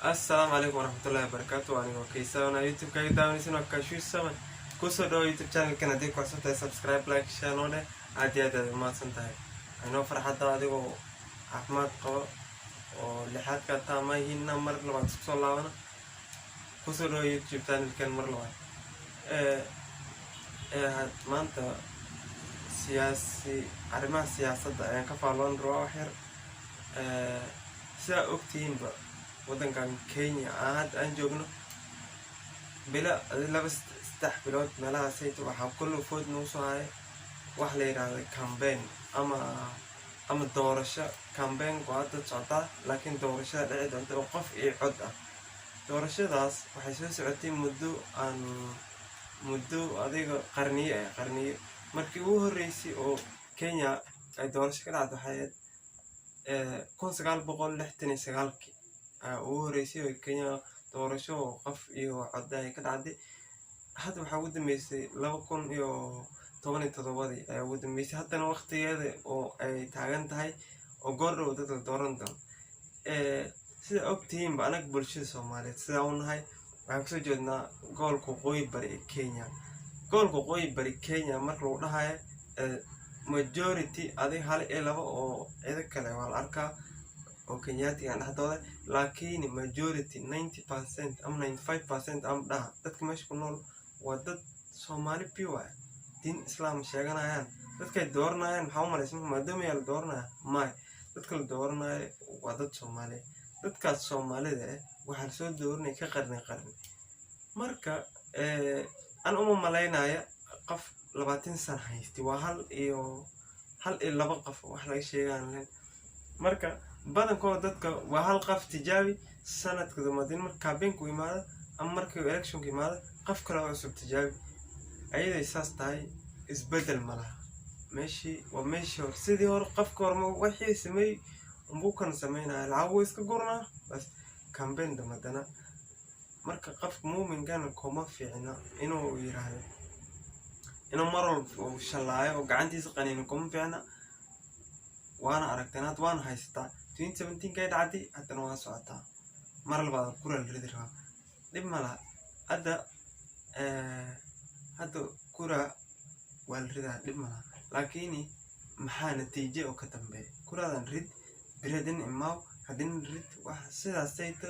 Assalaamu calaykum waraxmatullahi wabarakaatu. Anigoo Kaysana, YouTube-kaaga daawanaysan waa Kashuus Saman. Kusoo dhawo YouTube channelkan. Haddii ku cusub tahay, subscribe, like, share noo dheh. Aad iyo aad aad umahadsan tahay. Aynoo farxadda adigoo caafimaad qabo oo lixaadka taamahiina mar labaad isku soo laabana. Kusoo dhawo YouTube channelkan mar labaad. Maanta siyaasi, arrimaha siyaasadda ayaan ka faalloon rabaa wax yar. Sidaa ogtihiinba, waddankan Kenya aan hadda aan joogno, bilo laba 3 bilood meelahaasayto, waxaa kullu food nagu soo haya wax la yidhaahda campaign ama doorasho. Campaignku hadda socotaa, laakiin doorashada dhici doonta oo qof iyo cod ah. Doorashadaas waxay soo socotay muddo aan muddo adiga qarniyo ah, qarniyo. Markii ugu horreysay oo Kenya ay doorasho ka dhacdo waxay ahayd 1969-kii ayaa ugu horreysay oo Kenya doorasho oo qof iyo cod ay ka dhacday. Hadda waxaa ugu dambeysay 2017-dii ayaa ugu dambeysay. Haddana waqtigeeda oo ay taagan tahay oo goor dhow dad la dooran doono. Sida ogtihiinba, anaga bulshada Soomaaliyeed sidaa u nahay, waxaan kasoo jeednaa gobolka Waqooyi Bari ee Kenya. Gobolka Waqooyi Bari Kenya marka lagu dhahayo, majority adig hal iyo laba oo cido kale waa la arkaa oo Kenyaatigan dhexdooda, laakiin majority, 90% ama 95% ama dhaha, dadka meesha ku nool waa dad Soomaali pure ah, diin Islaam sheeganayaan. Dadkay dooranayaan maxaa u malaysa maadaama yaa la dooranaya? Maya, dadka la dooranayo waa dad Soomaaliya. Dadkaas Soomaalida ah waxaa lasoo dooranaya ka qarni qarni. Marka an uma malaynaya qof 20 sano haystay, waa hal iyo laba qof wax laga sheegaan lahayn. Marka badankooda dadka waa hal qof tijaabi, sanadka dambe hadii marka campaignku imaado ama markii electionku imaado, qof kale oo cusub tijaabi. Ayaday saas tahay, isbedel ma laha. Meeshii waa meeshii hore, sidii hore. Qofka hore wixii sameeyey unbuu kan sameynaya, lacag wuu iska gurnaa, bas, campaign dambe haddana. Marka qofka muuminkana kuma fiicna inuu yiraahdo, inuu mar walba uu shallaayo oo gacantiisa qaniino kuma fiicna. Waana aragteen hadda, waana haysataa. 2017 kay dhacday, haddana waa socotaa, mar labaad kura la ridi rabaa. Dhib ma laha. Hadda kura waa la ridaa, dhib ma laha, laakiin maxaa natiijo oo ka dambeeya? Kuraadan rid, beri haddina imaaw, haddina rid, wax sidaasayta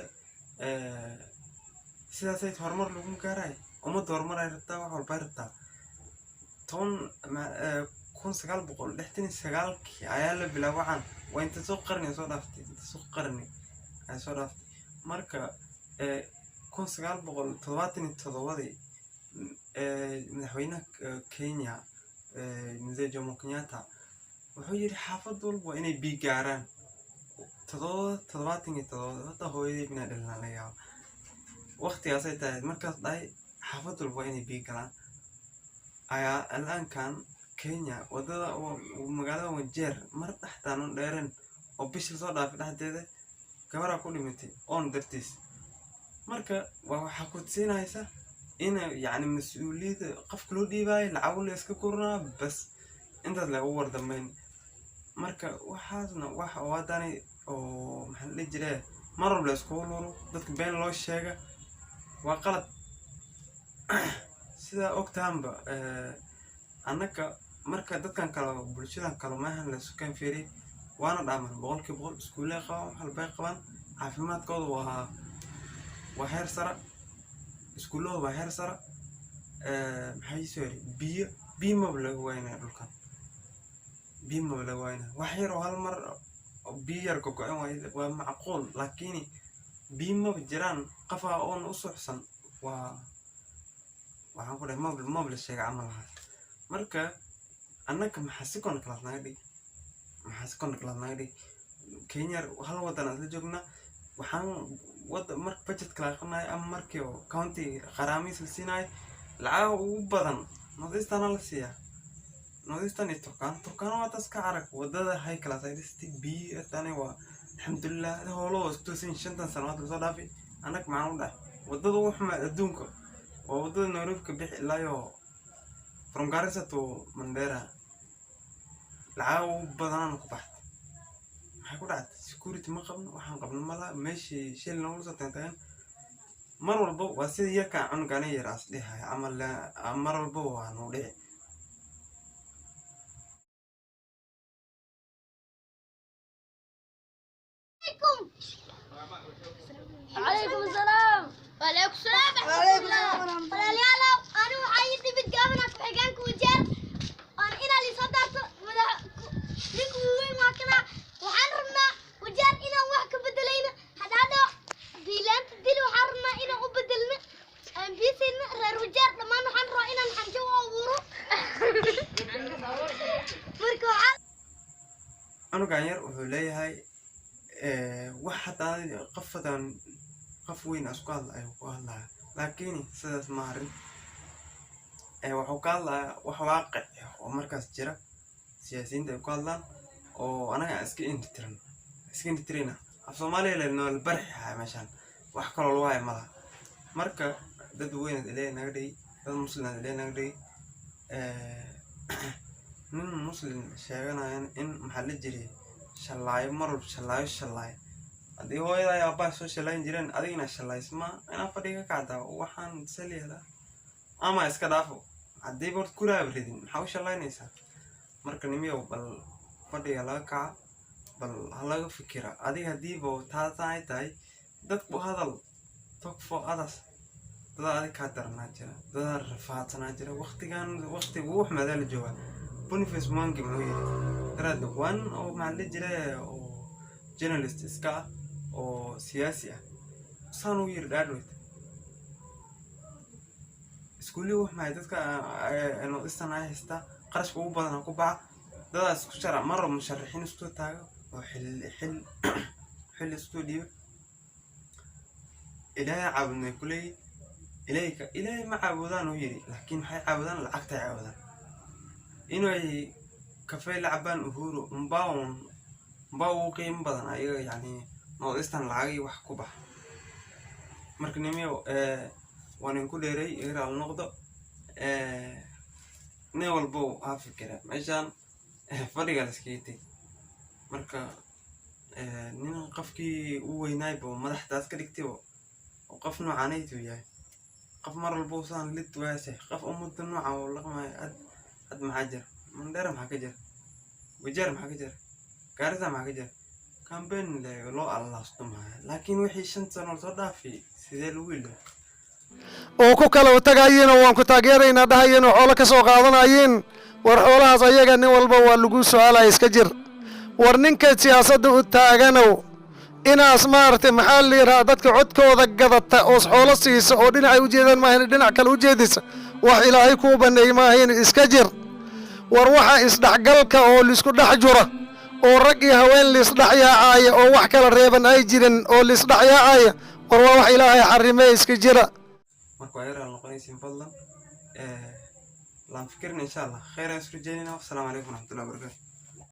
sidaasayta horumar lagu gaarayo. Ummadda horumar ay rabtaa, wax walba ay rabtaa. 1969-kii ayaa la bilaabay waxaan. Waa inta soo qarni soo dhaaftay, inta soo qarni ayaa soo dhaaftay. Marka 1977-dii madaxweynaha Kenya, Mzee Jomo Kenyatta, wuxuu yidhi xaafad walba waa inay biyo gaaraan. 77, hadda hooyadey inaa dhalin laga yaaba waqtigaasay tahay. Markaas dhahay xaafad walba waa inay biyo galaan, ayaa al'aankan Kenya wadada magaalada Wajeer mar dhexdaan un dheereen oo bishii lasoo dhaafay dhexdeeda gabaraa ku dhimatay oon dartiis. Marka waa waxaa ku tusinaysa in yacni mas-uuliyadda qofka loo dhiibaayo lacago la iska gurnaa, bas, intaas la ugu wardambeyn. Marka waxaasna wax oo haddana oo maxaa la dhihi jiree, mar walba la iskugu luro, dadka been loo sheega, waa qalad. Sidaa ogtahanba, annaka marka dadkan kale, bulshadan kale maahan la isu keen fiiriy, waana dhaaman 100%. Iskuullay qabaan, wax walbay qabaan, caafimaadkooda waa heer sare, iskuullahooda waa heer sare. Maxaa ii soo yiri? Biyo, biyo maba laga waynaya dhulkan, biyo maba laga waynaya. Wax yar oo hal mar oo biyo yar gogo-an waa macquul, laakiin biyo maba jiraan. Qafaa oon u suxsan waa waxaan ku dhahay maba la sheega camal ahaas. Marka annaka maxaa second class naga dhig? Maxaa second class naga dhig? Kenya hal wadan aan isla joognaa. Waxaan wada marka budgetka la aqrinayo ama markii oo county qaraamiis la siinayo, lacagaha ugu badan Northeastern la siiyaa, Northeastern iyo Turkana. Turkana waa taas ka carag wadada high class ay dhistay, biyo tani waa alxamdulilah, howlo isku toosin 5tan sano hadda lasoo dhaafay. Annaga maxaan u dhahay? Wadada ugu xumaa adduunka waa wadada Nairobi ka bixi ilaa iyo from Garissa to Mandera. Lacagaha ugu badanana ku baxday. Maxay ku dhacday? Security ma qabno, waxaan qabno malaha. Meeshii shil noogu soo taagtaagan mar walba waa sida yarkaa cunugana yar as dhehaya camal, mar walba waa nuu dhici. عليكم السلام. وعليكم السلام. وعليكم السلام ورحمة الله. Walaalayaalow, anigu waxaa ii dhibid gaabana ku-xigeenka Wajeer oon inaa liisoo daarto madax ninka weyn. Waa kana, waxaan rabnaa Wajeer inaan wax ka bedelayno. Hadda hadda biilaanta dili waxaan rabnaa inaan u bedelno aan biisayno reer Wajeer dhammaan. Waxaan rabaa inaan xanjo u abuuro. Marka waxaa Cunugan yar wuxuu leeyahay wax hataa qof hataan qof weyn isku hadla ayuu ku hadlaya, laakiin sidaas ma arrin. Wuxuu ka hadlayaa wax waaqic ah oo markaas jira, siyaasiyiinta ay ku hadlaan oo anaga aan iska indhitiran, iska indhitirina. Af Soomaaliya la nool barxi haya, meeshaan wax kaloo lagu haya malaha. Marka dad weynaad Ilaahay naga dhigay, dad muslimaad Ilaahay naga dhigay. Nin Muslim sheeganayan in maxaa la jiray shallaayo mar walba, shallaayo shallaayo. Haddii hooyada iyo aabbaha soo shallayn jireen, adiga inaad shallays ma inaad fadhiga ka kacdaa. Waxaan sal yeelaa ama iska dhaafo. Haddii horta kuraaba ridin, maxaa u shallaynaysaa? Marka nimiyow, bal fadhiga laga kaca, bal ha laga fikira. Adiga haddiiba taasaan ay tahay, dadku hadal, talk for others. Dadaa adig kaa daranaa jira, dadaa rafaadsanaa jira. Waqtigan waqtiga ugu xumaadaa la joogaa. Boniface Mwangi muxuu yiri daraad? One oo maxaa la jira oo journalist iska ah oo siyaasi ah saan uu yiri dhaadhweyd iskuullii wax maxay dadka Northeastern ay haystaa, qarashka ugu badan ha ku baxa. Dadaas isku shara mar musharaxiin isku soo taago oo xil isku soo dhiibo. Ilaahay caabudnay kuleeyihin, Ilaahay ka Ilaahay ma caabudaan uu yiri, laakiin maxay caabudaan? Lacagtay caabudaan. Inay kafee la cabaan Uhuru unbaa un unbaa ugu qiimo badan ayaga, yacni Northeastern lacagii wax ku baxa. Marka nimiyow, waan idinku dheeray, iga raali noqdo. Nin walbow ha fikira, meeshaan fadhiga la iskaga tegi. Marka nin qofkii u weynaayba madaxdaas ka dhigtayba oo qof noocaanaytu yahay, qof mar walbo saan lid waase, qof ummadda nooca oo dhaqmayo. Had maxaa jira? Mandheera maxaa ka jira? Wajeer maxaa ka jira? Gaarisa maxaa ka jira? Campaign le loo allaasto maayo, laakiin wixii 5 sano lasoo dhaafay sidee lagu ilooy? Oo ku kala tagayeen oo waan ku taageeraynaa dhahayeen oo xoolo ka soo qaadanayeen. War xoolahaas ayaga nin walba waa lagu su-aalaya, iska jir. War ninka siyaasadda u taaganow, inaas maaragtay maxaa la yidhaha, dadka codkooda gadata oos xoolo siisa oo dhinacay u jeedaan maahayn dhinac kale u jeedisa, wax Ilaahay kuu banneeyey maahayn, iska jir. War waxa isdhexgalka oo laisku dhex jura oo rag iyo haween laisdhex yaacaya oo wax kala reeban ay jirin oo laisdhex yaacaya, war waa wax Ilaahay xarimee, iska jira. Marka waa yaraal noqonaysiin. Fadlan laan fikirna, insha Allah khayr aan isku rajeynayna. Wasalaamu calaykum waraxmatullahi wabarakatu.